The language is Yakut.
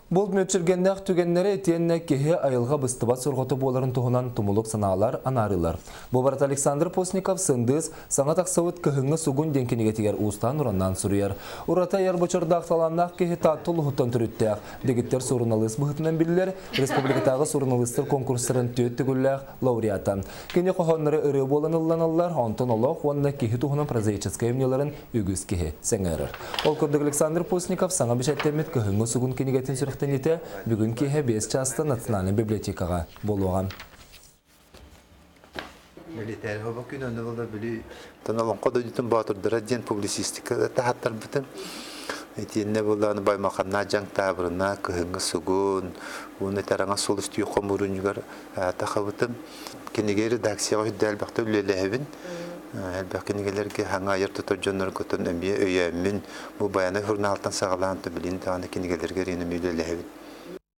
Булт мүччүргэннээх түгэннэрэ итиэннэ киһи айылҕа быстыбат сорҕото буоларын туһунан тумулук санаалар анаарыылар. Бу барыта Александр Постников Сындыыс саҥа тахсыбыт Кыһыҥҥы сугун диэн кинигэтигэр уустаан-ураннаан суруйар. Ураты айар бочордаах талааннаах киһи Таатта улууһуттан төрүттээх, дэгиттэр суруналыыс быһыытынан биллэр, республикатааҕы суруналыыстар конкурстарын түөрт төгүллээх лауреата. Кини хоһоонноро ырыа буолан ылланаллар, онтон олох уонна киһи туһунан прозаическай айымньыларын үгүс киһи сэҥээрэр. Ол курдук Александр Постников саҥа бэчээттэммит Кыһыҥҥы сугун кинигэтин сүрэхтэниитэ бүгүн киэһэ 5 чаастан Национальнай библиотекаҕа буолуоҕа. Милитээр хоба күн онно була били тон олоҥхо дойдутун боотурдара диэн публицистика таһаттарбытым. Итиэннэ булааны баймаханнаа дьаҥ таабырына кыһыҥҥы сугун уонна тараҥа суол үстүү хомуурунньугар тахабытым. Кинигэ редакцияҕа үрдэ элбэхтэ үлэлэһэбин. Элбэх кинигэлэргэ хаҥа айар тутар дьонноргутун эмиэ өйөөммүн бу Байанай журналтан саҕалаан билин даҕаны кинигэлэргэ эмиэ үлэлэһэбин.